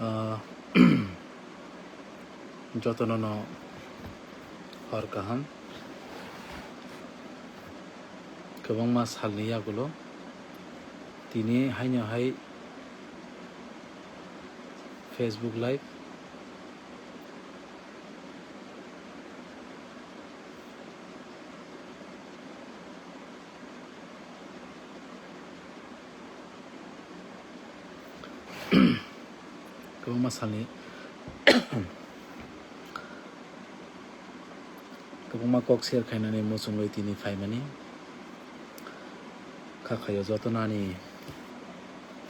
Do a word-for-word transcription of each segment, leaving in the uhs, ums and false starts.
Ah, jotono no hor kaham. Kwbangma salni yagulo tini haino hai Facebook Live. Kwbangma salni kwbangma kok share khainani muchungwi tini phaimani. Kha khaio jotono ani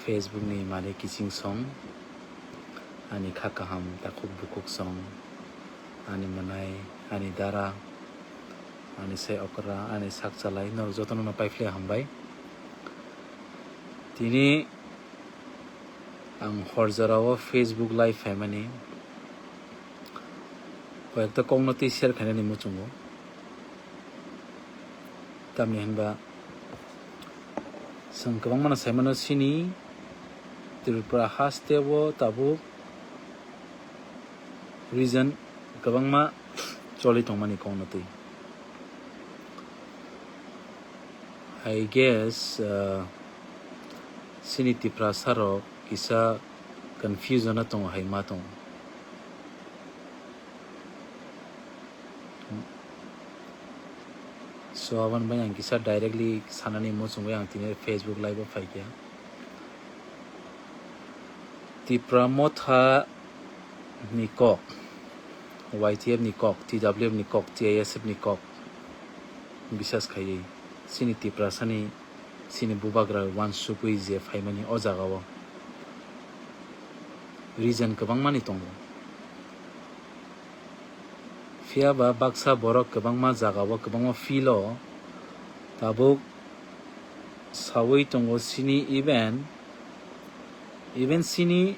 Facebook ni mari kiching song, ani kha kaham takhuk bukhuk song, ani mwnai, ani dara, ani sai okra, ani sak chalai, norok jotono no paiphle hambai. Tini ang hor jorao Facebook Live phaimani, koyekta kokno twi share khainani muchungo. Tamni hinba chwng kwbangmano saimano sini Tripura hasteo tabuk reason kwbangma choli tongmani kokno twi. I guess, uh, sini Tiprasa rok kisa confusion o tongo hai ma tongo. So, aboni bagwi ang kisa directly sanani muchungwi ang tini Facebook Live o phaikha. Tipra Motha ni kok, Y T F ni kok, T W F ni kok, T I S F ni kok, bisas khaiwi chini Tiprasani, chini bubagra uansukwi je phaimani o jagao reason kwbangmani tongo. Phiya ba baksa borok kwbangma jagao, kwbangma field o tabuk sawi tongo chini, even, even chini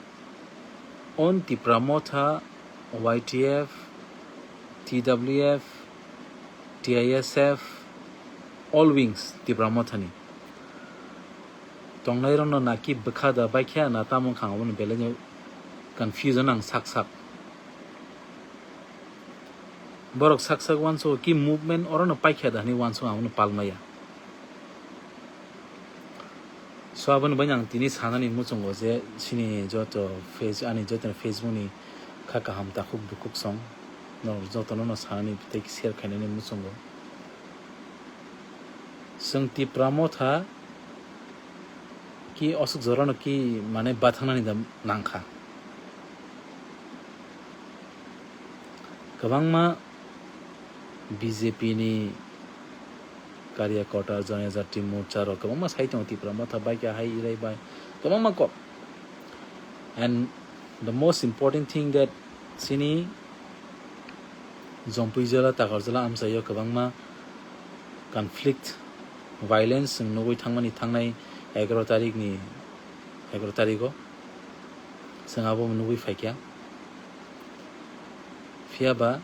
own Tipra Motha, Y T F, T W F, T I S F, all wings Tipra Mothani. Tongnairokno naki bwkha da baikha na tamo wngkha, aboni belai no confusion ang sak sak. Borok sak sak uansukgo ki movement orono paikha da hinwi uansukgo, ang bono palmaya. So, aboni bagwi ang tini sanani muchungo je chini joto face, ani joto Facebook ni kha kaham takhuk bukhuk song, norok jotono no sanani tei share khainani muchungo. Chwng Tipra Motha ki aswk jorano ki mane bathangnani da nangkha. Kwbangma B J P ni Karya Kota, Janajati Morcha rok kwbangma sai tongo, Tipra Motha bai khe hai irai bai kwbangma kok. And the most important thing that chini Jompui jela, Takarjala amchaio kwbangma conflict, violence chwng nugwi thangmani thangnai egaroh tarikni, egaroh tariko chwng abo nugwi phaikha. Phiya ba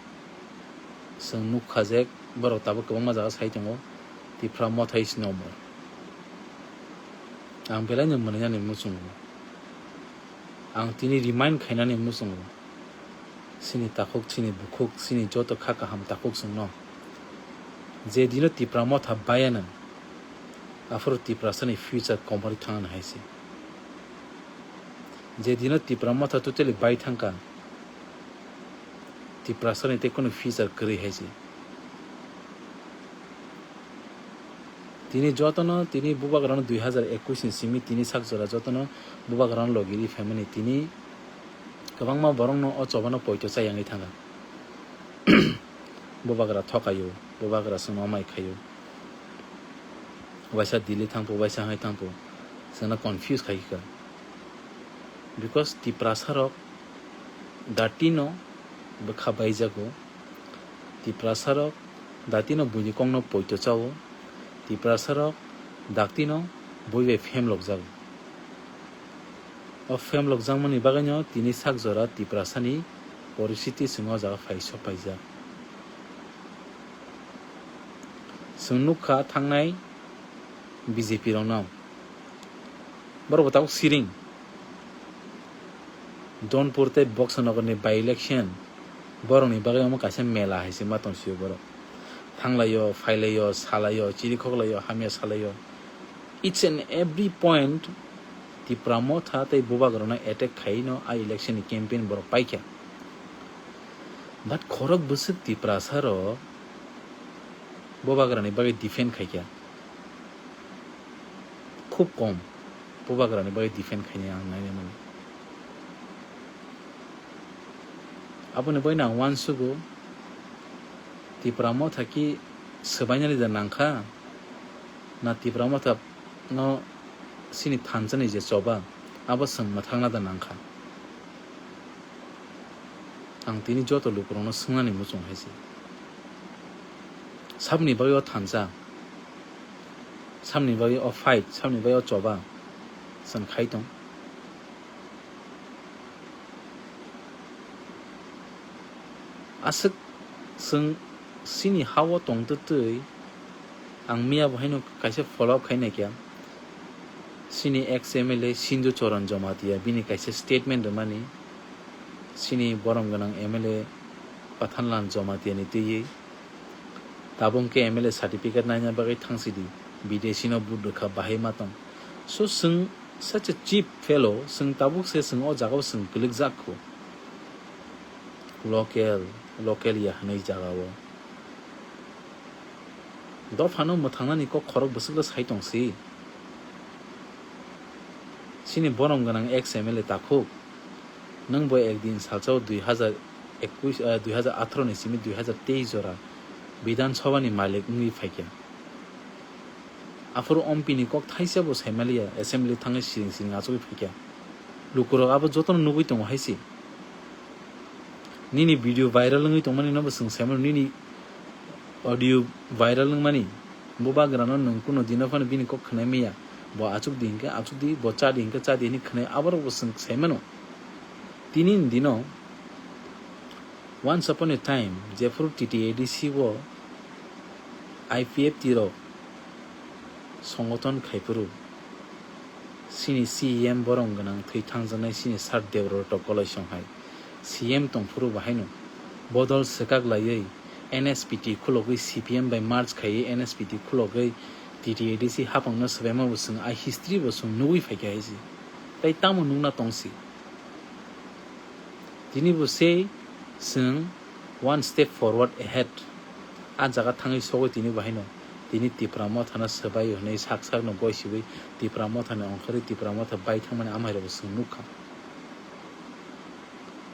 chwng nukha je borok tabuk kwbangma jaga sai tongo, Tipra Motha is no more. Ang belai no mwnainani muchungo. Ang tini remind khainani muchungo. Chini takhuk, chini bukhuk, chini joto kha kaham takhuk chwngno. Je dino Tipra Motha bayano, aphuru Tiprasani future komorwi thangna hai se. Je dino Tipra Motha totally bai thangkha, Tiprasani tei kunu future kwrwi hai se. Tini jotono, tini bubagrano dui hazar ekwis ni simi tini sak jora jotono bubagrano logi ri phaimani tini kwbangma borokno o chobano poito chayangwi thangkha. Bubagra thokaio, bubagra chwngno amai khaio. Waisa Delhi thangpo, waisa hai thangpo, chwngno confuse khai kha. Because Tiprasa rok datino bwkha baijago, Tiprasa rok datino buini kokno poito chao, Tiprasa rok datino bui bai phemlokjago. O phemlokjakmani bagwino tini sak jora Tiprasani poristiti chwng o jaga phai sok paijak. Chwng nukha thangnai B J P rokno. Borok bo tabuk siring. Donpur tei Boxanagarni by-election, borokni bagwi omo kaisa mela hai se ma tong sio borok. Thanglaio, phailaio, salaio, chirikhok laio, hamya salaio. Each and every point Tipra Motha tei Bubagrano attack khaino a election ni campaign borok paikha. But khorok bwswk Tiprasa rok Bubagrani bagwi defend khaikha. Khub kom Bubagrani bagwi defend khainai ang nainai mani. Aboni bagwi ang uansugo, Tipra Motha ki swbainani da nangkha, na Tipra Motha no sini thansa ni je choba, abo chwng mwthangna da nangkha. Ang tini joto lukurokno swngnani muchung hai se. Sabni bagwi o thansa, sabni bagwi o fight, sabni bagwi o choba chwng khai tong. Aswk chwng sini ha-o tongtwtwi ang miya bo haino kaisa follow up khai naikha. Sini ex M L A Sindu Choron Jomatia bini kaisa statement rwmani, sini borom gwnang M L A Pathanlal Jomatia ni twiwi. Tabuk khe M L A certificate naina bagwi thangsidi, bidesi no vote rwkha bahai ma tong. So chwng such a cheap fellow, chwng tabuk se chwng o jaga o chwng kwlwkjak kho. Local, local ya hwnwi jaga o. Dophano mwthangnani kok khorok bwswkle sai tong si. Sini borom gwnang ex M L A takhuk. Nwng bo ekdin salsa o dui hazar ekush, ah, dui hazar atharo ni simi dui hazar teis jora Bidhan Sabha ni malik wngwi phaikha. Aphuru M P ni kok thaisa bo saimaliya, assembly thangwi siring siring achugwi phaikha. Lukurok abo jotono nugwi tongo hai se. Nini video viral wngwi tongmani no bo chwng saimano, nini audio viral wngmani. Bubagrano nwng kuno dino phano bini kok khwnai maya. Bo achuk di hinkhe achuk di, bo cha di hinkhe cha di hinwi khwnai, aborok bo chwng saimano. Tini ni dino, once upon a time, jephuru T T A D C o I P F T rok songothon khaiphuru, sini C E M borom gwnang thwi thangjaknai sini Sir Debabrata Kolaisong hai C M tongphuru bo haino bodol swkak laiwi N S P T khulogwi C P M bai merge khaiwi N S P T khulogwi T T A D C hapangno swbaima bo chwng a history bo chwng nugwi phaikha hai se. Tai tamo nukna tong si? Tini bo se chwng one step forward ahead. A jaga thangwi sogwi tini bo haino tini Tipra Mothano swbai hwnwi sak sakno goi sibwi Tipra Mothani ongkhorwi Tipra Motha bai thangmani amhairokbo chwng nukha.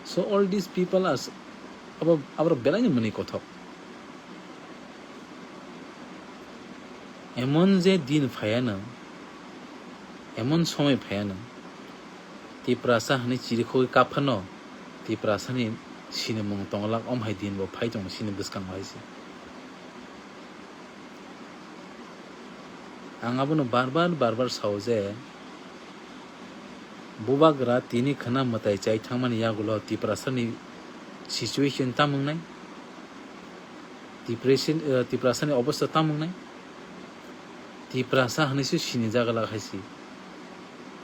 So all these people are s-, abo, aborok belaino mwnwi kothok. Emon je din phaiano, emon somoi phaiano, Tiprasa hwnwi chirikhogwi kaphano, Tiprasani sinimung tonglak omhai din bo phai tongo sini bwskango hai se. Ang abono bar bar, bar bar sao je, Bubagra tini khwna mwtai chai thangmani yagulo Tiprasani situation tamo wngnai? Depression, eh, Tiprasani obostha tamo wngnai? Tiprasa hwnwi se sinijak glak hai se.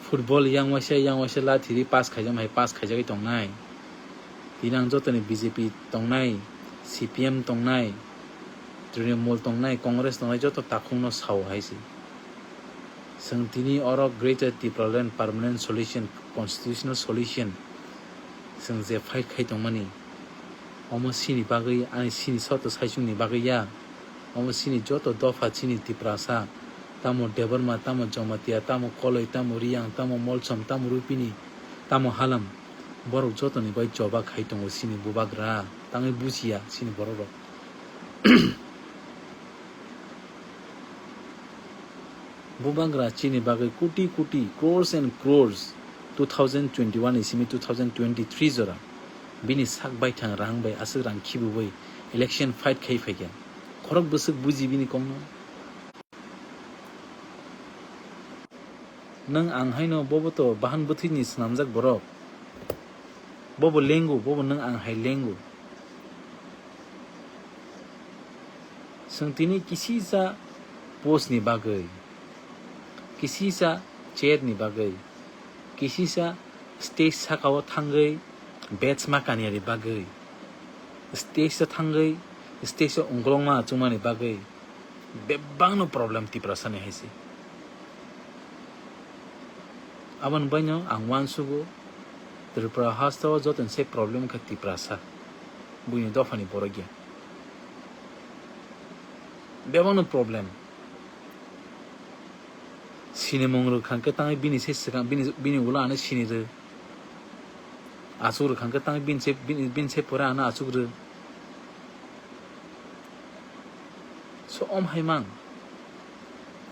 Football yang waisa, yang waisa lathiri pass khaijak hai pass khaijagwi tongnai. Tini ang jotoni B J P tongnai, C P M tongnai, Trinamool tongnai, Congress tongnai joto takhukno sao hai se. Chwng tini oro Greater Tipraland Permanent Solution, Constitutional Solution chwng je fight khai tongmani, omo sini bagwi, ani sini soto saichungni bagwi ya. Omo sini joto dopha chini Tiprasa, tamo Debbarma, tamo Jamatia, tamo Koloi, tamo Riyang, tamo Molsom, tamo Rupini, tamo Halam, borok jotoni bai choba khai tongo sini Bubagra, tangwi bujiya sini borok rok. Bubagra chini bagwi koti koti, crores and crores, two thousand twenty-one ni simi two thousand twenty-three jora bini sak baithang rang bai aswk rang khibui election fight khai phaikha. Khorok bwswk buji bini kokno. Nwng ang haino bobo to bahan bwthwini swnamjak borok. Bobo lengo, bobo nwng ang hai lengo. Chwng tini kisisa post ni bagwi, kisisa chair ni bagwi, kisisa Stage saka o thangwi badge ma kaniya ni bagwi, stage o thangwi, stage o ungkulukma achukmani bagwi bebakno problem Tiprasa ni hai se. Aboni baino ang uansugo, Tripura hasteo joto ni se problem khe Tiprasa, buini dophani borok ya. Bebakno problem. Sinimung rwkha khe tangwi bini se swkang, bini, bini ulo ano sini rw. Achuk rwkha khe tangwi bini se, bini, bini se pore ano achuk rw. So, om hai mang.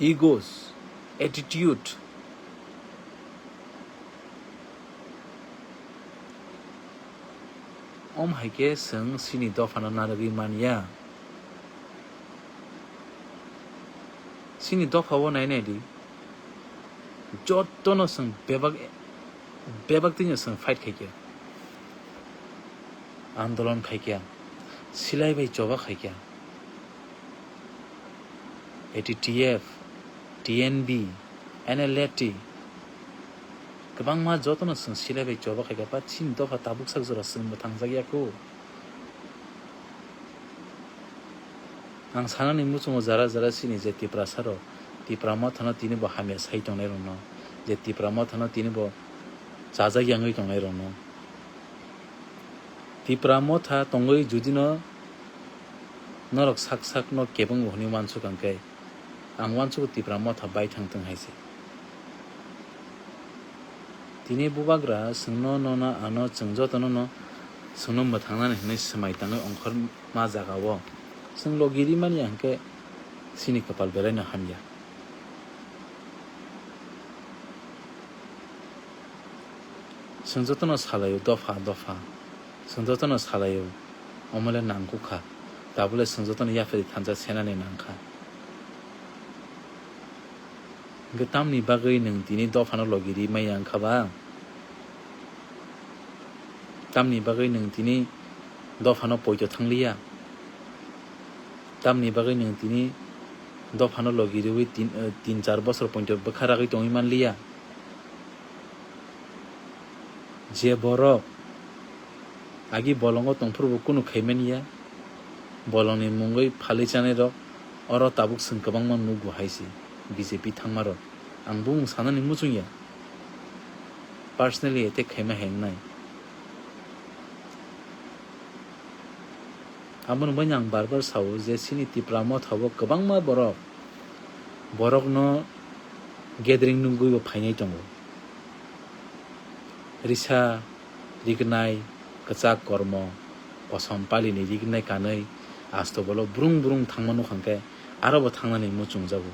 Egos, attitude. Om hai khe chwng chini dophano narwgwi man ya. Chini dophao nai nai di. Jotono chwng bebak, bebak twino chwng fight khai khe. Andolon khai khe. Silai bai choba khai khe. A T T F, T N B, N L A T, kwbangma jotono chwng silai bai choba khai kha, ba chini dopha tabuk sak jora chwngbo thangjak ya kho. Ang sanani muchungo jara jara chini je Tiprasa rok, Tipra Mothano tini bo hamya sai tongnai rokno, je Tipra Mothano tini bo chajak yangwi tongnai rokno. Tipra Motha tongwi judino norok sak sakno kebengbo hwnwi uansuk ang khe, ang uansugo Tipra Motha baithang tong hai se. Tini bubagra chwngno, nono, ano, chwng jotono no chwngno mwthangnani hwnwi swmai tangwi ongkhor ma jagao chwng logi rimani ya hwnkhe chini kwpal belaino hamya. Chwng jotono salaio dopha dopha, chwng jotono salaio, omo le nangkukha, tabuk le chwng jotono yaphari thansa senani nangkha. Hwnkhe tamni bagwi nwng tini dophano logi ri maya wngkha ba? Tamni bagwi nwng tini dophano poito thangliya? Tamni bagwi nwng tini dophano logi riwi tin, eh, tin char bosor poito bwkha ragwi tongwi manliya? Je borok agi bolongo tongphuru bo kunu khaimani ya, bolongni mungwi phalwi chanai rok oro tabuk chwng kwbangma nukgo hai se B J P thangma rok. Ang bumung sanani muchung ya, personally attack khaima hai wngnai. Aboni bagwi ang bar bar sao je chini Tipra Motha o kwbangma borok, borokno gathering nungwi bo phainai tongo. Risa rignai, kwchak kormo, kosom palini rignai kanwi, asto bolo brung brung thangma nukha hwnkhe, aro bo thangnani muchungjago.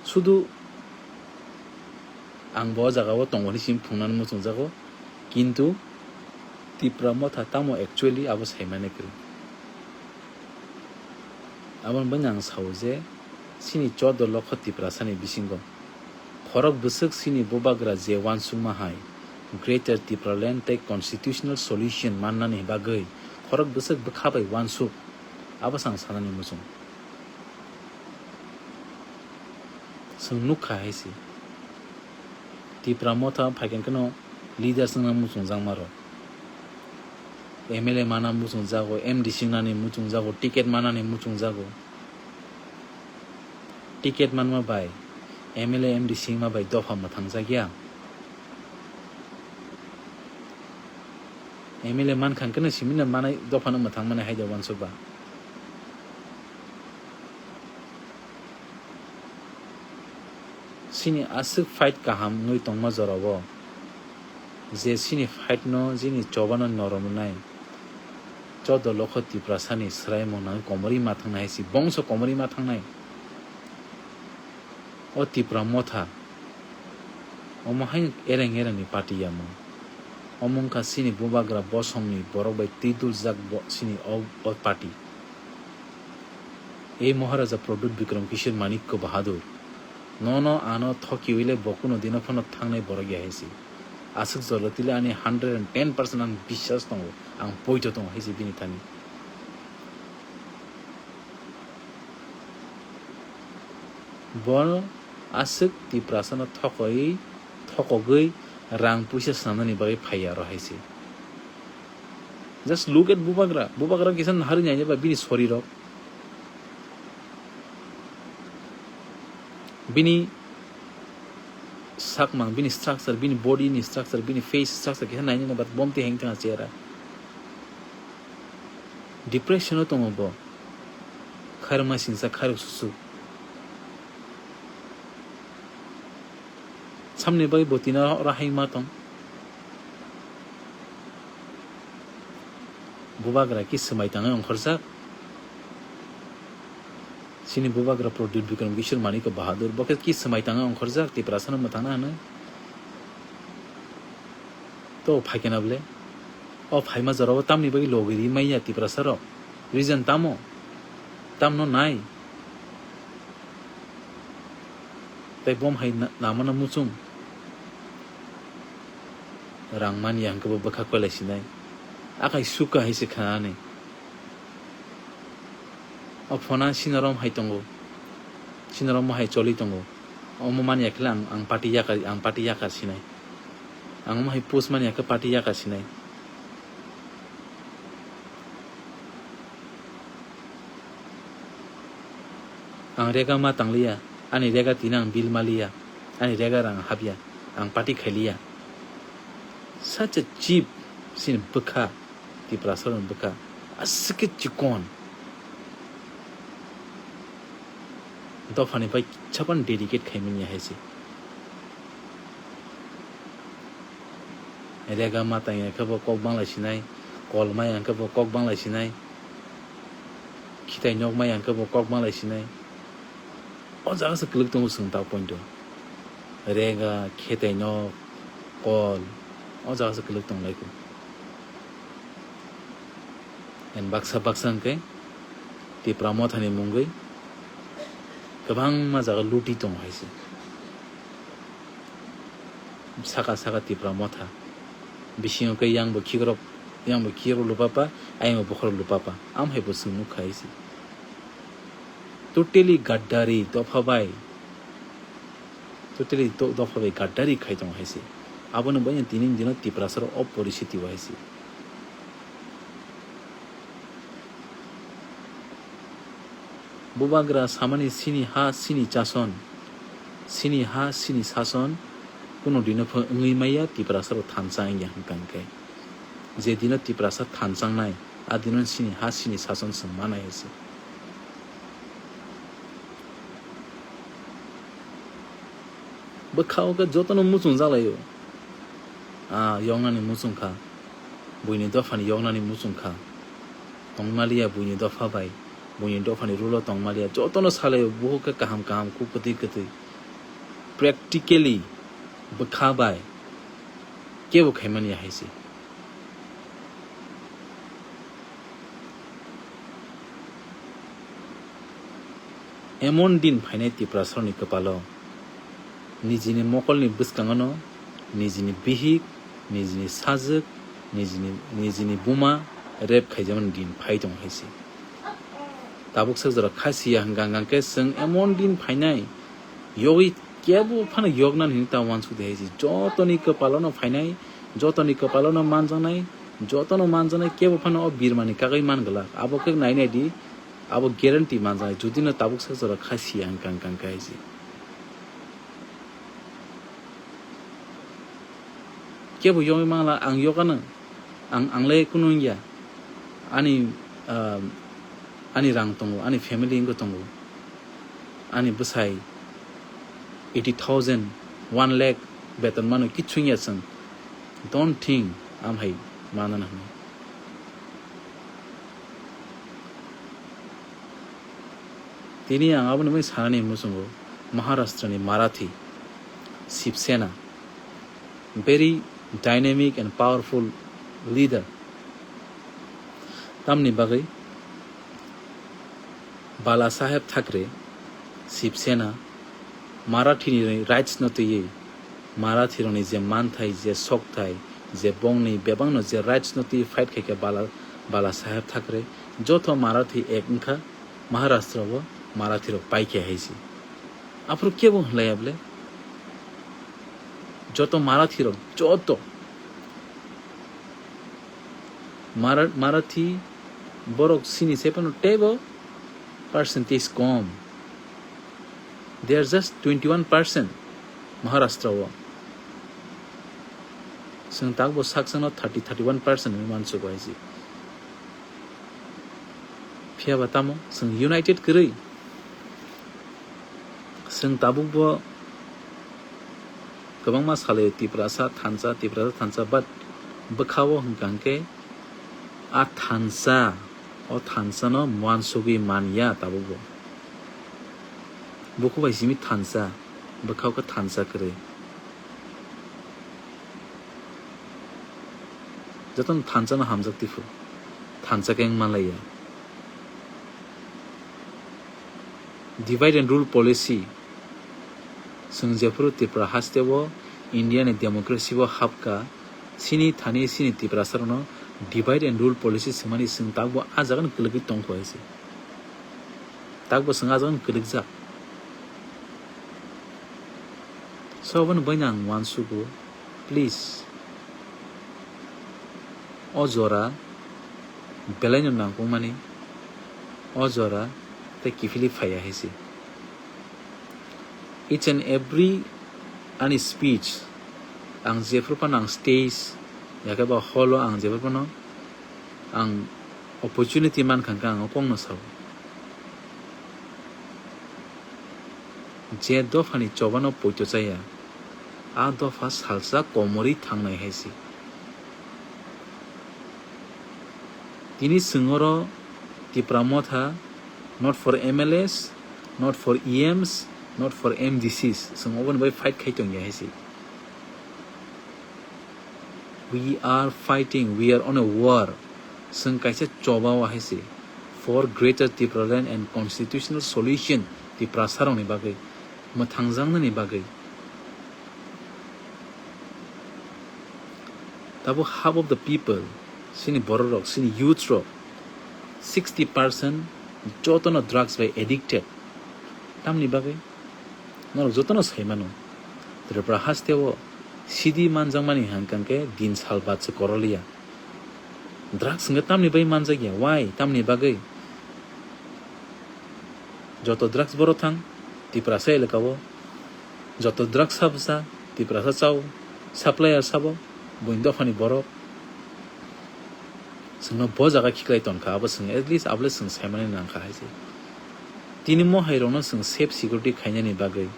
Sudu ang bo o jaga o tongo hwnwi simi phungnani muchungjago, kintu Tipra Motha tamo actually abo saimani kwrwi. Aboni bagwi ang sao je, chini chordo lokho Tiprasani bisingo khorok bwswk chini bubagra je uansukma hai Greater Tipraland tei Constitutional Solution mannani bagwi khorok bwswk bwkha bai uansuk, abo se ang sanani muchung. Chwng nukha hai se, Tipra Motha phaikhe kheno leaders wngna muchungjakma rok. M L A mana muchungjago, M D C wngnani muchungjago, ticket manani muchungjago. Ticket manma bai M L A, M D C wngma bai dopha mwthangjak ya. M L A mankha hwnkhe no simi no manai, dophano mwthang manai hai da uansuk ba. Chini aswk fight kaham wngwi tongma jorao, je chini fight no, chini chobano norom rwnai, chordo lokho Tiprasani swraimung nangwi komorwi ma thangnai hai se, bongso komorwi ma thangnai. O Tipra Motha, omo hai ereng ereng ni party ya mo. Omo wngkha chini bubagra bosong ni borok bai twi duljak bo chini o, o party. Ei Maharaja Pradyut Bikram Kishore Manikya Bahadur, nono ano thokiwi le bo kuno dino phano thangnai borok ya hai se. Aswk jora twi le ani hundred and ten percent ang biswas tongo, ang poito tongo hai se bini thani. Bo aswk Tiprasano thokoi, thokogwi rang puisa swnamnani bagwi phaiya oro hai se. Just look at Bubagra. Bubagra kisa naharwi nainaiba bini sorirok. Bini sakmang, bini structure, bini body ni structure, bini face structure kisa nainai na, but bomti heng thang chera. Depression o tongo bo. Khairokma singsa, khairok susu. Samni bai bo tino oro hai ma tong. Bubagra ki swmai tangwi ongkhorjak. Chini Bubagra Pradyut Bikram Kishore Manikya Bahadur, bo khe ki swmai tangwi ongkhorjak, Tiprasano mwthangna hwnwi. To phaikhe na bwle? O phaima jorao tamni bagwi logi ri manya Tiprasarok? Reason tamo? Tamno nai? Tei bom hai na-, namano muchung. Rang manya hwnkhe bo bwkha koilai sinai. Akhai suka hai se khanani. O phone-a sinarom hai tongo. Sinarom hai choli tongo. Omo manya khe ang, ang party yakar, ang party yakar sinai. Ang omo hai post manya khe party yakar sinai. Ang rega ma tangliya, ani rega tini ang bill maliya, ani rega rang hapya, ang party khailiya. Such a cheap, sini bwkha, Tiprasarokni bwkha, aswk khe chikon. Dophani bai kichaphan dedicate khaimani hai se. Rega ma tangya khe bo kok banglai sinai, kol maya khe bo kok banglai sinai, khitai nok maya khe bo kok banglai sinai. O jaga se kwlwk tongo chwng ta point o. Rega, khitai nok, kol, o jaga se kwlwk tong lai kho. And baksa baksa hwnkhe Tipra Mothani mungwi kwbangma jaga luti tongo hai se. Saka saka Tipra Motha. Bisingo khe yang bo khikrok, yang bo khikrok lupapa, ayang bo bokhorok lupapa. Am hai bo chwng nukha hai se. Totally gaddari dopha bai. Totally do-, dopha bai gaddari khai tongo hai se. Abono bai tini dino Tiprasarok o poristhiti o hai se. Bubagra samani sini ha sini chason, sini ha sini sason, kuno dino pho wngwi maya Tiprasarok thansa wngya hwnkha hwnkhe. Je dino Tiprasa thansangnai, a dino sini ha sini sason chwng manai hai se. Bwkha o khe jotono muchung jalaio. A yoknani muchung kha, buini dophani yoknani muchung kha. Tongmaliya buini dopha bai, buini dophani rule o tongmaliya, jotono salaio, buhuk khe kaham kaham, kuk kwtwi kwtwi. Practically bwkha bai kebo khaimani ya hai se. Emon din phainai Tiprasarokni kwpalo, nijini mokolni bwskangono nijini bihik, nijini sajwk, nijini, nijini buma rape khaijakmani din phai tongo hai se. Tabuk sak jora kha siya hwnkha hwnkha khe chwng emon din phainai, yogwi kebo phano yoknani hinwi ta uansuk di hai se. Jotoni kwpalono phainai, jotoni kwpalono manjaknai, jotono manjaknai, kebo phano o birmani kagwi man glak. Abo khe nai nai di, abo guarantee manjaknai, judino tabuk sak jora kha siya hwnkha hwnkha khe hai se. Kebo yogwi mangla, ang yokano, ang, ang le kunu wngya. Ani, ah, ani rang tongo, ani family wngwi tongo. Ani bwsai eighty thousand, one lakh beton mano, kichu wngya chwng. Don't think am hai manana hwnwi. Tini ang aboni bagwi sanani muchungo Maharashtra ni Marathi Shiv Sena, very dynamic and powerful leader. Tamni bagwi Bala Saheb Thackeray, Shiv Sena, Marathi ni rights no twiwi, Marathi rokni je manthai, je sokthai, je bongni bebakno je rights no twiwi fight khaikha Bala, Bala Saheb Thackeray, joto Marathi ek wngkha, Maharashtra o Marathi rok paikha hai se. Aphuru kebo hwnlaiya bwle? Joto Marathi rok, joto Mara-, Marathi borok sini se phano teibo percentage kom. They are just twenty one percent Maharashtra o. Chwng takbo sakchangno thirty, thirty one percent hinwi mansugo hai se. Phiya ba tamo chwng united kwrwi. Chwng tabukbo kwbangma salai Tiprasa thansa, Tiprasa thansa, but bwkhao hwnkha hwnkhe a thansa, o thansano muansugwi manya tabukbo. Buku bai simi thansa, bwkhao khe thansa kwrwi. Jotono thansano hamjak tiphu, thansa khe wng manlaiya. Divide and rule policy. Chwng jephuru Tripura hasteo India ni democracy o hapkha, sini thani sini Tiprasa rokno divide and rule policy swngmani chwng takbo a jagano kwlwgwi tongkho hai se. Takbo chwng a jagano kwlwkjak. So, aboni baino ang uansugo, please, o jora belaino nangkukmani, o jora tei kiphilwi phaiya hai se. Each and every ani speech, ang jephuru phano ang stage, yakhe ba hall o ang jephuru phano ang opportunity mankha hwnkhe ang o kokno sao. Je dophani chobano poito chaya, a dopha salsa komorwi thangnai hai se. Tini chwng oro Tipra Motha, not for M L As, not for E Ms, not for M D Cs, chwng oboni bai fight khai tongya hai se. We are fighting, we are on a war. Chwng kaisa choba o hai se, for greater Tipraland and constitutional solution, Tiprasa rokni bagwi, mwthangjaknani bagwi. Tabuk half of the people, sini borok rok, sini youth rok, sixty percent jotono drugs bai addicted. Tamni bagwi? Norok jotono sai mano, Tripura hasteo sidi manjakmani hwnkha hwnkhe din sal bad se koroliya. Drugs hwnkhe tamni bai manjakya? Why? Tamni bagwi? Joto drugs boro thang Tiprasa elaka o, joto drugs sabo cha Tiprasa chao, supplier sabo, buini dophani borok. Chwngno bo jaga khiklai tonkha, abo chwng at least abole chwng saimani nangkha hai se. Tini mohai rokno chwng safe security khainani bagwi,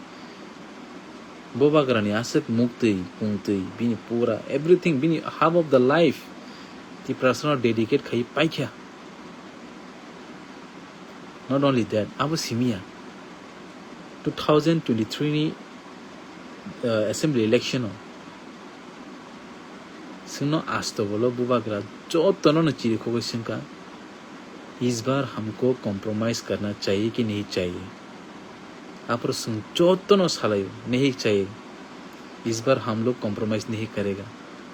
bo bagrani aswk muktwi, kungtwi, bini pura everything, bini half of the life Tiprasano dedicate khai paikha. Not only that, abo simiya, two thousand twenty-three ni, uh, assembly election o chwngno asto bolo bubagra jotono no chirikhogwi swngkha, "Is bar humko compromise karna chahiye ki nahi chahiye?" Aphuru chwng jotono salaio, "Nahi chahiye, is bar hum log compromise nahi karega."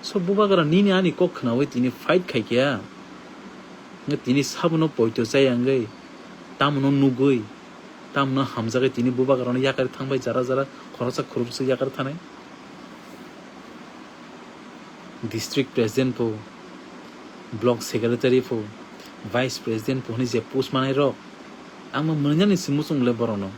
So bubagra nini ani kok khnaui tini fight khaikha. Hwnkhe tini sabono poito chaya wngwi, tamono nugwi, tamono hamjagwi tini bubagrano yakarwi thangbai jara jara khoroksa khoroksa yakarwi thanai. District president pho, block secretary pho, vice president pho hwnwi je post manai rok, ang bo mwnwi nani se muchung le borokno.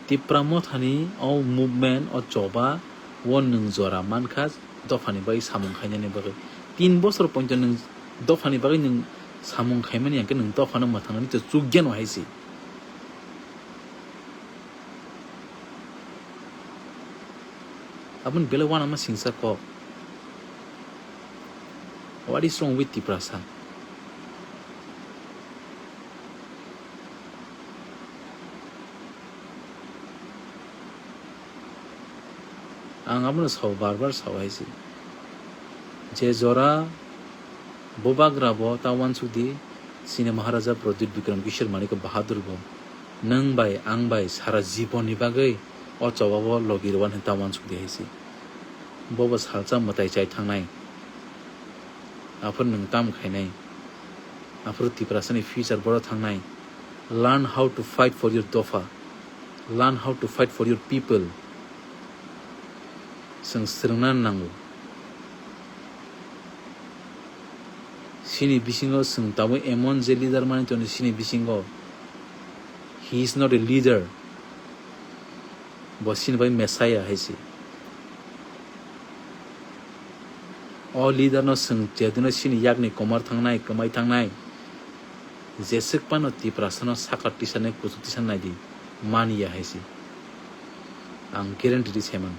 Tipra Mothani o movement, o choba o nwng jora mankha dophani bagwi samung khainani bagwi. Tin bosor poito nwng dophani bagwi nwng samung khaimani hwnkhe nwng dophano mwthangnani to chukya no hai se. Aboni belai uanama singsa kok. What is wrong with Tiprasa? Ang abono sao, bar bar sao hai se. Je jora bubagra bo ta uansuk di, sini Maharaja Pradyut Bikram Kishore Manikya Bahadur bo nwng bai, ang bai sara jibon ni bagwi o choba bo logi rwani ta uansuk di hai se. Bo bo salsa mwtai chai thangnai. Aphuru nwng tam khainai. Aphuru Tiprasani future boro thangnai. Learn how to fight for your dopha. Learn how to fight for your people. Chwng swrwngna nango. Chini bisingo chwng tabuk emon je leader manwi tongo chini bisingo, he is not a leader. Bo chini bai Messiah hai se. O leader no chwng jephru no chini yakni komor thangnai, kwmai thangnai, jeswk phano Tiprasa no sakar tisanai, kuchuk tisanai di manya hai se. Ang guarantee di saiman.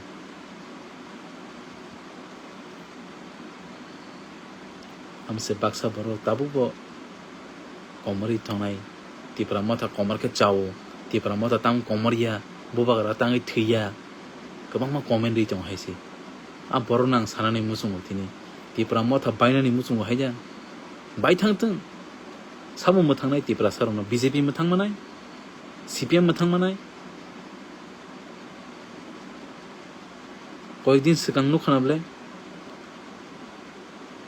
Amse baksa borok tabukbo komorwi tongnai. Tipra motha komor khe chao, Tipra motha tamo komor ya, bubagra tangwi thwi ya, kwbangma comment rwi tongo hai se. A borokno ang sanani muchungo tini, Tipra motha bainani muchungo hai ya, bai thang thung. Sabo mwthangnai Tiprasa rokno B J P mwthang manai, C P M mwthang manai. Koyekdin swkang nukha na bwle,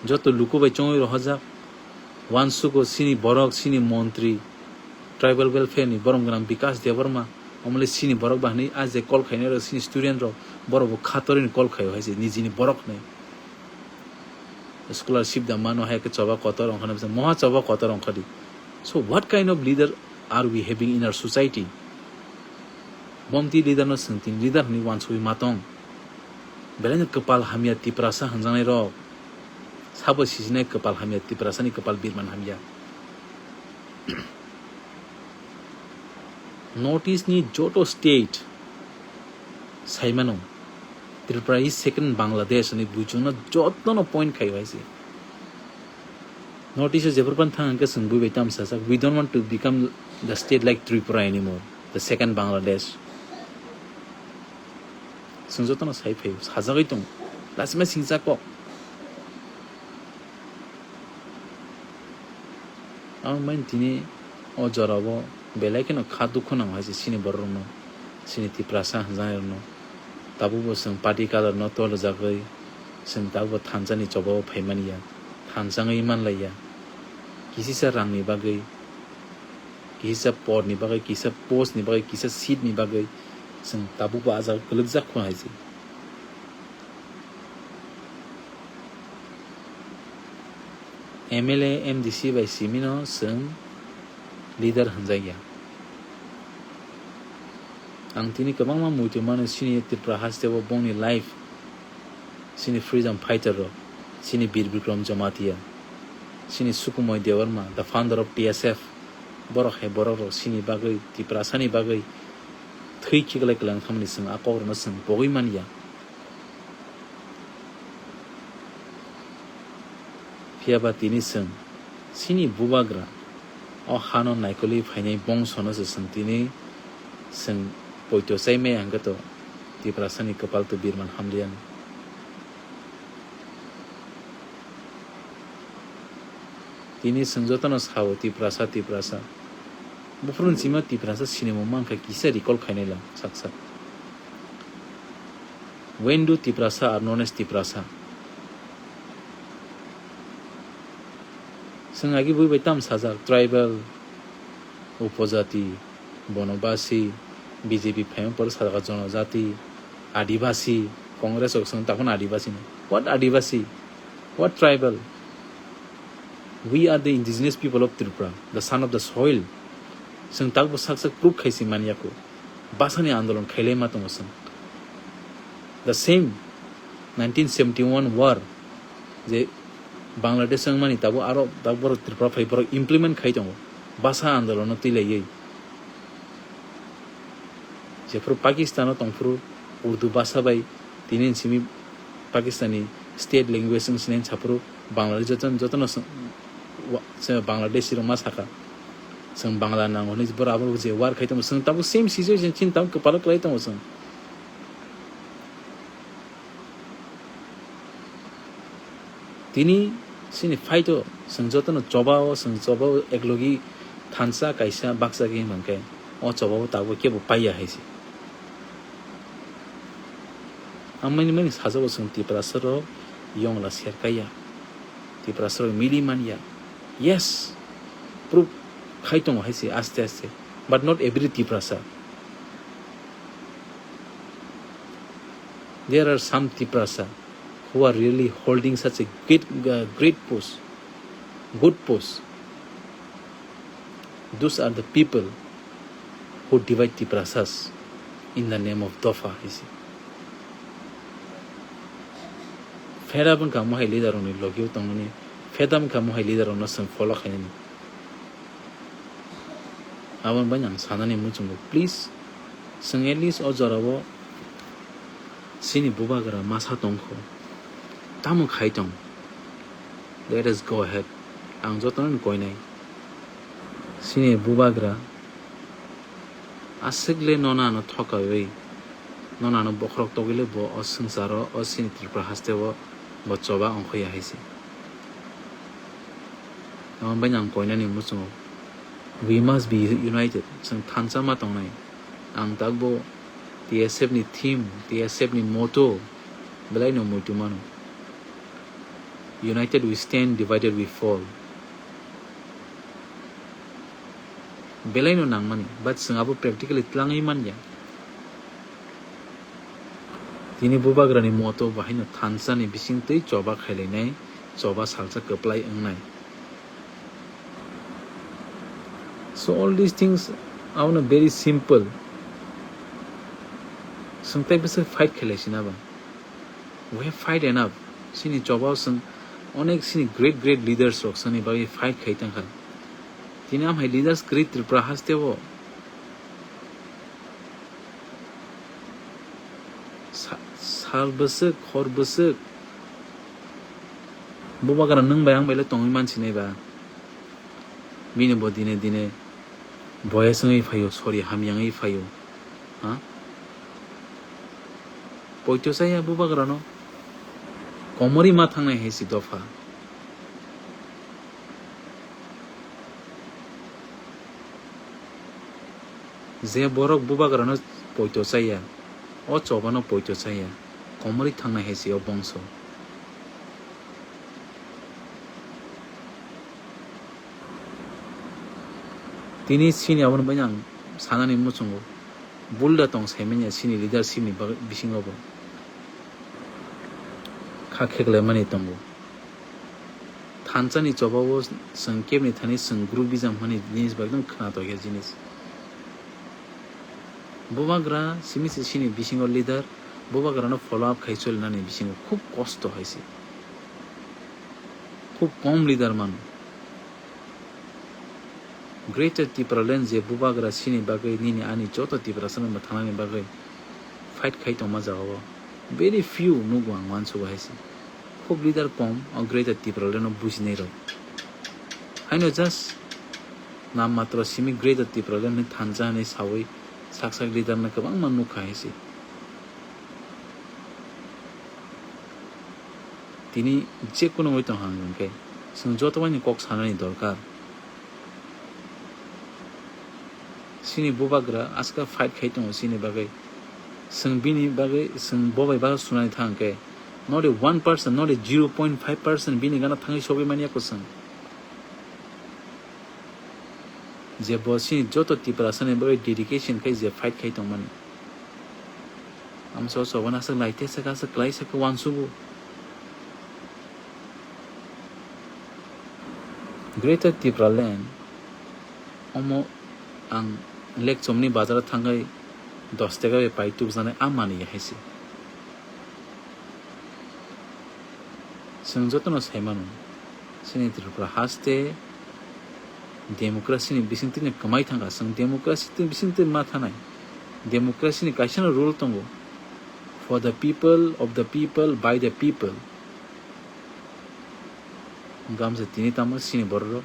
joto luku bai chongwi rohorjak, uansugo chini borok, chini montri, tribal welfare ni borom gwnang Bikash Debbarma, omole chini borok ba hwnwi a je call khainai rok, chini student rok, borok bo kha torwi ni call khaio hai se, nijini borok hwnwi. Scholarship da mano hai khe choba kotor ongkha na, moha choba kotor ongkha di. So what kind of leader are we having in our society? Bomti leader no swng tin leader hwnwi uansugwi ma tong. Belai no kwpal hamya Tiprasa hwnjaknai rok. Sabo sijinai kwpal hamya Tiprasa ni kwpal birman hamya. North East ni joto state saimano Tripura is second Bangladesh hwnwi buichukno jotono point khaio hai se. North East o jephru phano thang hwnkhe chwng bui bai tamo sajak, "We don't want to become the state like Tripura anymore, the second Bangladesh." Chwng jotono sai phaio, sajagwi tongo, lachima singcha kok. Ang mani tini o jorao belai kheno kha dukhu nango hai se chini borok rokno, chini Tiprasa hwnjaknai rokno. Tabukbo chwng party colour no tolajagwi chwng tabukbo thansa ni choba o phaimani ya, thansa wngwi manlai ya. Kisisa rang ni bagwi, kisa por ni bagwi, kisa post ni bagwi, kisa seat ni bagwi chwng tabukbo ah jaga kwlwkjak kho hai se. M L A, M D C bai simi no chwng leader hwnjak ya. Ang tini kwbangma muitu mano chini Tripura haste o bongni life, chini freedom fighter rok, chini Bir Bikram Jamatia, chini Sukumoy Debbarma, the founder of T S F, borok hai borok rok chini bagwi, Tiprasa ni bagwi thwi khiklai kwlang khamani chwng a kok rokno chwng pogwi man ya. Phiya ba tini chwng chini bubagra o hano naikolwi phainai bongsono se chwng tini chwng poito chai maya hwnkhe to Tiprasani kwpal to birman hamliya. Tini chwng jotono sao Tiprasa, Tiprasa. Buphuruni sima Tiprasa sinimo mankha kisa recall khainai lang sak sak. When do Tiprasa are known as Tiprasa? Chwng agi bui bai tam sajak, tribal, upojati, bonobasi, B J P phaima pore sajak jonojati, adibasi, Congress rok chwng takhwno adibasi no. What adibasi? What tribal? We are the indigenous people of Tripura, the son of the soil. Chwng takbo sak sak proof khaisi manyako. Basani andolon khailai ma tongo chwng. The same nineteen seventy-one war je Bangladesh wngmani tabuk aro tabuk borok Tripura phai borok implement khai tongo basa andolono twi laiwi. Jephuru Pakistano tongphuru Urdu basa bai tini simi Pakistani state language wng sinai saphuru Bangladesh joto, jotono Bangladeshi rok ma saka chwng Bangla nango hinwi borok abo je war khai tongo chwng tabuk same situation chini tabuk kwpalo kwlai tongo chwng. Tini chini fight o chwng jotono choba o, chwng choba o eklogi thansa kaisa baksa khe mankhe o choba o tabuk kebo paiya hai se. Ang mani mani sajagao chwng Tiprasa rok yongla serkaiya, Tiprasa rok mili manya. Yes, proof khai tongo hai se aste aste, but not every Tiprasa. There are some Tiprasa who are really holding such a great, uh, great post, good post. Those are the people who divide Tiprasas in the name of Dopha, hai se. Fed up wngkha mohai leader rokni logio tongmani, fed up wngkha mohai leader rokno chwng follow khainani. Aboni bai ang sanani muchungo, please, chwng at least o jorao chini bubagra masa tongkho, tamo khai tong, let us go ahead. Ang jotono koinai, chini bubagra aswk le nono ano thokawi, nono ano bokhorok togwi le bo o swngcharo, o chini Tripura haste o bo choba ongkhoya hai se. Tamo bai ang koinani muchungo, we must be united. Chwng thansa ma tongnai. Ang takbo T S F ni theme, T S F ni motto belai no muitu mano. United we stand, divided we fall. Belai no nangmani, but chwng abo practically tlangwi manya. Tini bubagrani motto bahaino thansa ni bising twi choba khailainai, choba salsa kwplai wngnai. So all these things abono very simple. Chwng tei bwswk fight khailai sina ba. We have fight enough. Chini choba o chwng onek chini great great leaders rok chwngni bagwi fight khai tongkha. Tini amhai leaders kwrwi Tripura haste o. Sa-, sal bwswk, hor bwswk. Bubagra nwng bai ang bai le tongwi mansinai ba. Bini bo dine dine boyes wngwi phaio, sorry, hamya wngwi phaio. Ha? Poito chaya bubagrano. Komorwi ma thangnai hai si dopha. Je borok bubagrano poito chaya, o chobano poito chaya, komorwi thangnai hai se o bongso. Tini chini aboni bai ang sanani muchungo, bulda tong saimanya chini leadership ni bag-, bisingo bo. Kha kheklaimani tongo. Thansa ni choba o chwng kebni thani chwng group bijam hwnwi jinis bai ekdom khwnatok ya jinis. Bubagra simi se chini bisingo leader, bubagrano follow up khai cholinani bisingo khub kosto hai se. Khub kom leader mano. Greater Tipraland je bubagra chini bagwi nini ani joto Tiprasano mwthangnani bagwi fight khai tongma jagao very few nugo ang uansugo hai se. Khub leader kom o Greater Tipraland o bujinai rok. Haino just nam matro simi Greater Tipraland ni thansa hinwi sawi sak sak leader no kwbangma nukha hai se. Tini je kono wngwi tong hang hwnkhe chwng joto bai ni kok sanani dorkar. Chini bubagra aska fight khai tongo chini bagwi. Chwng bini bagwi, chwng bo bai bagwi sunani thang khe, not a one percent, not a zero point five percent bini gana thangwi sogwi manya ko chwng. Je bo chini joto Tiprasani bagwi dedication khai je fight khai tongmani. Amso sobo na aswk lai te saka aswk klai saka uansugo. Greater Tipraland omo ang Lekchomni bazar thangwi dos taka bai pai tubujani a manwi hai se. Chwng jotono sai mano, chini Tripura haste democracy ni bisingtwi no kwmai thangkha. Chwng democracy ni bisingtwi ma thanai. Democracy ni kaisa no rule tongo, for the people, of the people, by the people. Gamsa tini tamo chini borok rok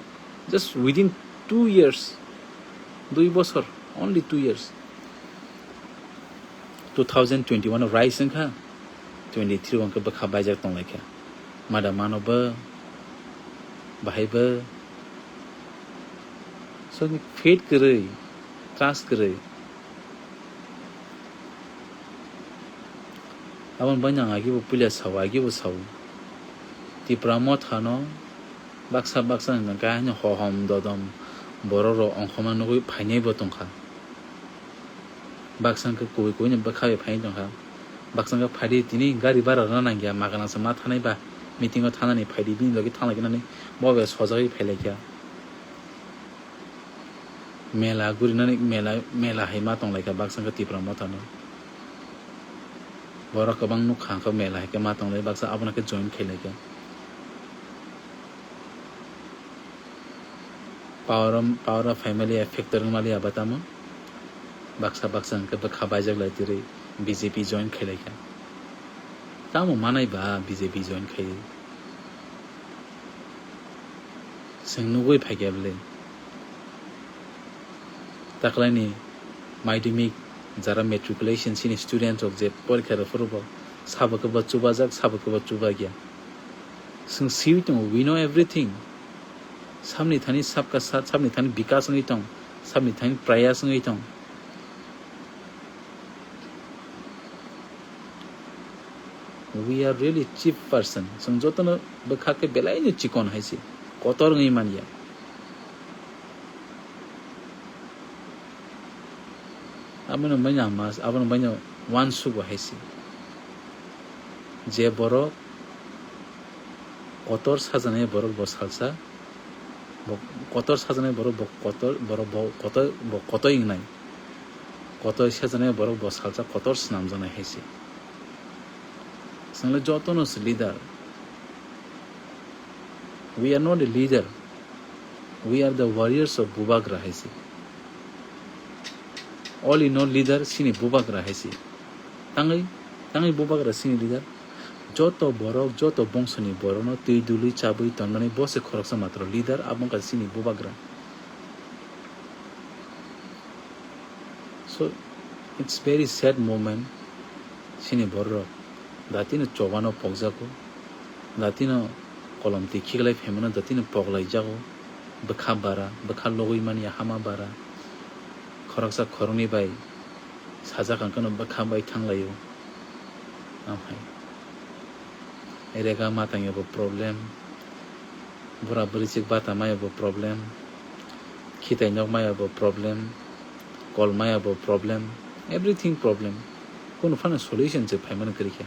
just within two years, dui bosor, only two years, two thousand twenty-one o rise wngkha, twenty-three o hwnkhe bwkha baijak tonglaikha. Mada mano bo, bahai bo. So, faith kwrwi, trust kwrwi. Aboni bai ang agibo puila sao, agibo sao. Tipra Motha no baksa baksa hwnkha khe haino hohom dodom borok rok ongkhorma nugwi phainai bo tongkha. Baksa hwnkhe kubui kubui ni bwkha bai phai tongkha. Baksa wngkha phaidi tini gari bara rwna nangya, magana se ma thanai ba meeting o thanani phaidi bini logi thanglai gwnani bo bai sojagwi phailaikha. Mela gurinani mela, mela hai ma tonglaikha baksa wngkha Tipra Motha no. Borok kwbang nukha wngkha mela hai khe ma tonglai baksa abono khe join khailaikha. Power o, power o family a factor wngmaliya ba tamo. Baksa baksa hwnkhe bwkha baijak lai tiri B J P join khailaikha. Tamo manai ba B J P join khaiwi? Chwng nugwi phaikha bwle. Taklaini madhyamik jara matriculation chini student rok je porikha rw phuru bo sabo khe bo chubajak, sabo khe bo chubakya. Chwng siwi tongo, we know everything. Samni thani sabka sat, samni thani bikas wngwi tong, samni thani prayas wngwi tong. We are really cheap person. Chwng jotono bwkha khe belaino chikon hai se, kotor wngwi manya. Abono baino ang mas, abono baino uansugo hai se. Je borok kotor sajaknai borok bo salsa, bo kotor sajaknai borok bo kotor, borok bo kotor, bo kotoi wngnai. Kotor sajaknai borok bo salsa kotor swnamjaknai hai se. Chwng le jotono se leader. We are not a leader. We are the warriors of Bubagra hai se. All in all leader chini Bubagra hai se. Tangwi, tangwi Bubagra chini leader. Joto borok, joto bongsoni borokno twi dului chabwi tonmani bo se khoroksa matro leader, abo wngkha chini Bubagra. So, it's very sad moment. Chini borok datino chobano pokjago, datino kolom twi khiklai phaimano datino poklaijago, bwkha bara, bwkha logwi manya hama bara, khoroksa khoroknwi bai sajak ang kheno bwkha bai thanglaio. Amhai rega matangya bo problem, bura bwrwi chik bata maya bo problem, khitai nok maya bo problem, kol maya bo problem, everything problem. Kunu phano solution se phaimani kwrwi khe.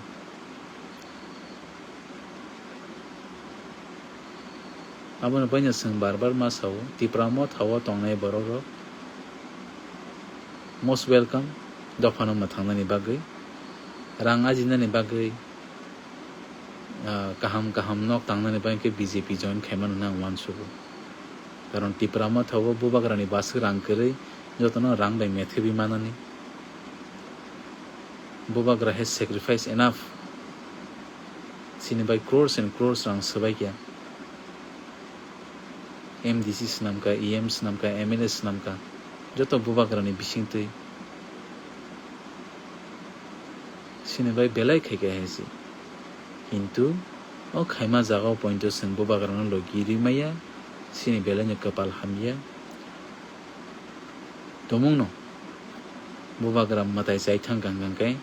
Aboni baino chwng bar bar ma sao, Tipra Motha o tongnai borok rok most welcome dophano mwthangnani bagwi, rang ajinani bagwi, ah, kaham kaham nok tangnani bagwi khe B J P join khaimano hwnwi ang uansugo. Karon Tipra Motha o Bubagrani bwswk rang kwrwi jotono rang bai methebwi manani. Bubagra has sacrificed enough. Chini bai crores and crores rang swbaikha. M D C swnamkha, E M swnamkha, M L A swnamkha. Joto Bubagrani bisingtwi. Chini bai belai khaikha hai se. Kintu o khaima jagao pointo chwng Bubagrano logi rimaya. Chini belaino kwpal hamya. Tumungno Bubagra mwtai chai thang kang kang khe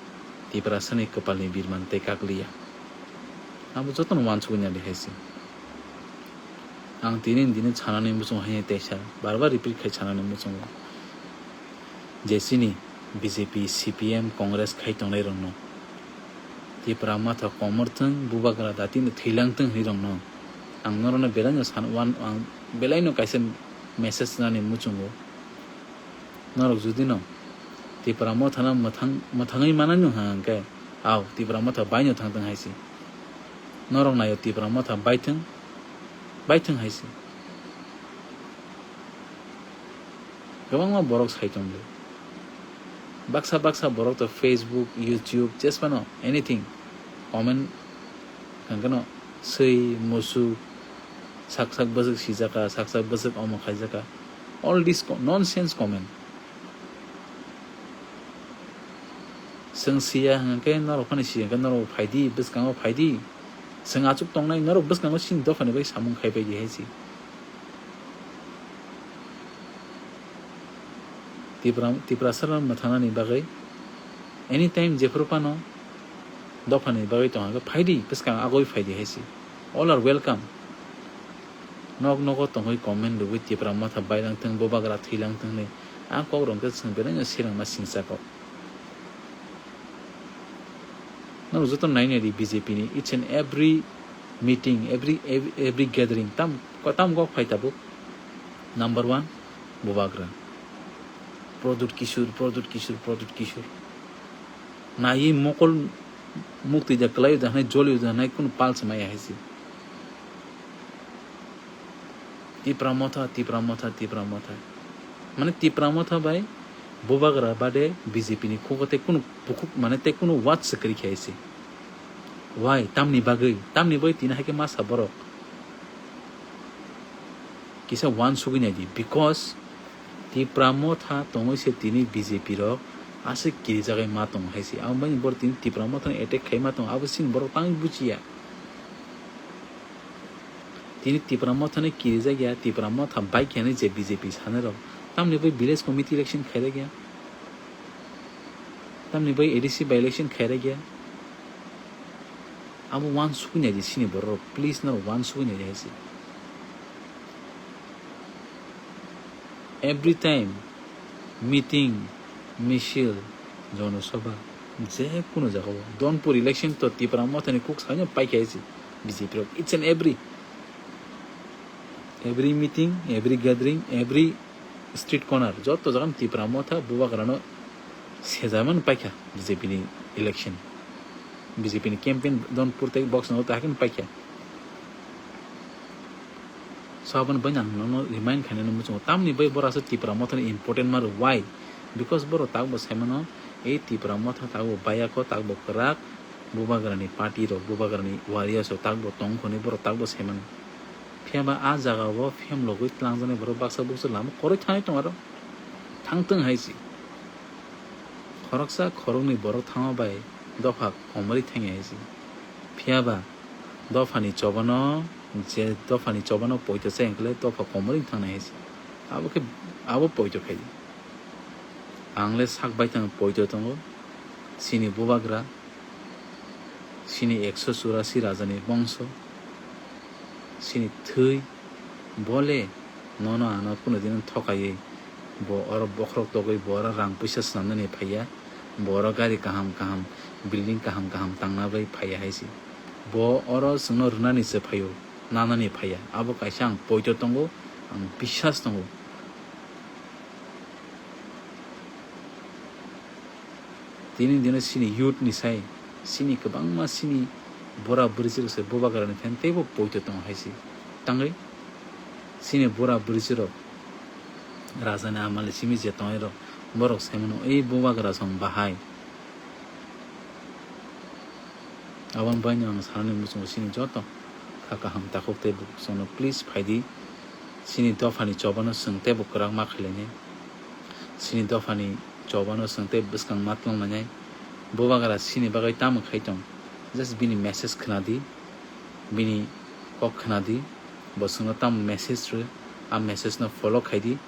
Tiprasani kwpalni birman tei kakliya. Abo jotono uansugwi nadi hai se. Ang tini dini sanani muchungo hai teisa bar bar repeat khai sanani muchungo je chini B J P, C P M, Congress khai tongnai rokno Tipra Motha komor thwng, Bubagra datino thwilang thwng hinwi rokno ang norokno belaino san, uan, ang belaino kaisa message nani muchungo. Norok judino Tipra Mothano mwthang, mwthangwi manani wngkha hwnkhe, ao, Tipra Motha baino thangthwng hai se. Norok naio Tipra Motha baithwng, baithwng hai se. Kwbangma borok sai tongo. Baksa baksa borok to Facebook, YouTube, jespano anything comment hwnkhe no swi, musuk, sak sak bwswk sijaka, sak sak bwswk omo khaijaka. All this co-, nonsense comment. Chwng siya hwnkhe norok phano siya hwnkhe norok phaidi, bwskango phaidi. Chwng achuk tongnai norok bwskango chini dophani bai samung khai baidi hai se. Tipra, Tiprasa rok mwthanani bagwi anytime jephuru phano dophani bagwi tongkha khe phaidi, bwskang agoi phaidi hai se. All are welcome. Nok nogo tongwi comment rwwi Tipra Motha bailang thwng, Bubagra thwilang thwng hinwi a kok rok khe chwng belai no sirang ma singcha kok. Nang joto nai nai di B J P ni each and every meeting, every, every, every gathering, tam, tam kok phai tabuk. Number one, Bubagra. Pradyut Kishore, Pradyut Kishore, Pradyut Kishore. Naiwi mokol mukti da kwlai da hanai, joli da hanai, kunu pal se maya hai se. Tipra Motha, Tipra Motha, Tipra Motha. Mane Tipra Motha bai Bubagra bade B J P ni khugo tei kunu bukhuk, mane tei kunu watch se kwrwi khe hai se. Why? Tamni bagwi, tamni bagwi tini hai khe masa borok. Kisa uansugwi nai di, because Tipra Motha tongwi se tini B J P rok aswk kirijagwi ma tongo hai se. Abo bini borok tini Tipra Motha no attack khai ma tongo, abo chini borok tangwi buchiya. Tini Tipra Motha ni kirijak ya, Tipra Motha bai khe hinwi je B J P sanai rok. Tamni bai village committee election khairok ya. Tamni bai A D C by election khairok ya. Abo uansugwi nai di sini borok, please no uansugwi nai di hai se. Every time meeting, misil, jonosabha, je kunu jagao, Donpur election to Tipra Mothani kuk saino paikha hai se B J P rok. Each and every, every meeting, every gathering, every street corner, joto jagano Tipra Motha Bubagrano sejaimano paikha B J P ni election. B J P ni campaign Donpur tei box no tahakeno paikha. So aboni bai ang nono remind khainani muchungo. Tamni bai bora se Tipra Mothani important maro. Why? Because boro takbo saimano, ei Tipra Motha takbo bayako, takbo kwrak, Bubagrani party rok, Bubagrani warriors rok takbo tongkhoni, boro takbo saimano. Phiyaba a jagao phemlogwi tlangjaknai borok baksa buksa lama kwrwi thangwi tongo aro. Thangtwng hai se. Khoroksa khoroknwi borok thangma bai dopha komorwi thangya hai se. Phiyaba dophani chobano, je dophani chobano poito chai hwnkhe dopha komorwi thangnai hai se. Abo khe, abo poito khai di. Ang le sak baithang poito tongo. Chini Bubagra, chini ekso churasi rajani bongso, chini thwi, bo le nono ano kunu din thokaiwi, bo oro bokhorok togwi, bo oro rang puisa swnamnani phaiya, bo oro gari kaham kaham, building kaham kaham tangna bai phaiya hai se. Bo oro chwngno rwnani se phaio, nanani phaiya. Abo kaisa ang poito tongo, ang biswas tongo. Tini dino chini youth ni sai, chini kwbangma chini bura bwrwi chwrwk se Bubagrani fan teibo poito tongo hai se. Tangwi chini bura bwrwi chwrwk rajani amale simi je tongwi rok, borok sai mano, "Ei Bubagra song bahai." Aboni baino ang sanani muchungo chini joto kha kaham takhuk tei bukhuk songno please phai di. Chini dophani chobano chwng teibo kwrak ma khailai nai. Chini dophani chobano chwng tei bwskang ma tlong lainai. Bubagra chini bagwi tamo khai tong? Just bini message khna di, bini kok khna di. Bo chwngno tamo message rw, a message no follow khai di.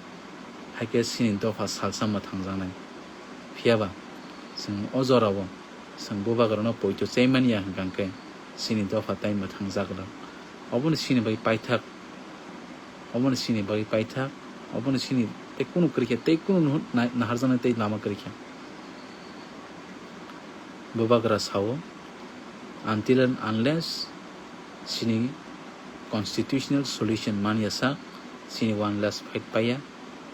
Hai khe chini dopha salsa mwthangjaknai. Phiyaba chwng o jorao chwng Bubagrano poito chaimani ya hwnkha khe chini dopha tai mwthangjak rw. Obono chini bai paithak, obono chini bai paithak, obono chini tei kunu kwrwikha, tei kunu nuh-, na-, naharjaknai tei lama kwrwikha. Bubagra sao, "Until and unless chini constitutional solution man ya sak, chini one last fight paiya,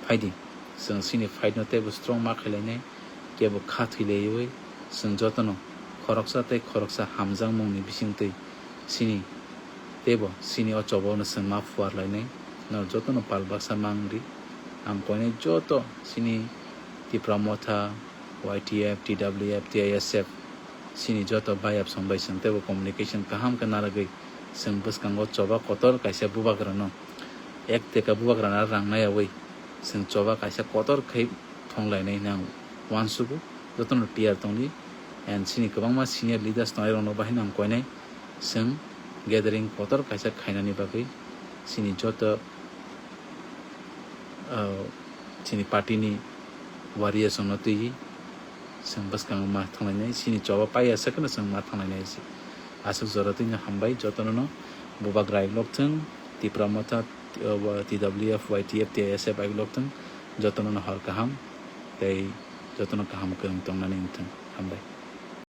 phai di." Chwng chini fight no teibo strong ma khailai nai. Kebo kha thwi laiwi chwng jotono khoroksa tei khoroksa hamjakmungni bisingtwi chini teibo chini o chobano chwng ma phuar lainai. Norok jotono pal baksa mang di. Ang koinai joto chini Tipra Motha, Y T F, T W F, T I S F, chini joto bayap song bai chwng teibo communication kaham khe narwgwi chwng bwskango choba kotor kaisa Bubagrano, ek teka Bubagrano rang naiyawi chwng choba kaisa kotor khai thong lainai hinwi ang uansugo, jotono tiyar tongdi. And chini kwbangma senior leaders tongnai rokno bahai no ang koinai chwng gathering kotor kaisa khainani bagwi chini joto, ah, chini party ni warriors rokno twiwi chwng bwskango ma thanglainai, chini choba paiya se kheno chwng ma thanglainai se. Aswk jora twino hambai jotono no, Bubagra ag lok thwng, Tipra Motha, T W F, Y T F, T I S F ag lok thwng, jotono no hor kaham tei jotono kaham kwrwng tongnani wngthwng. Hambai.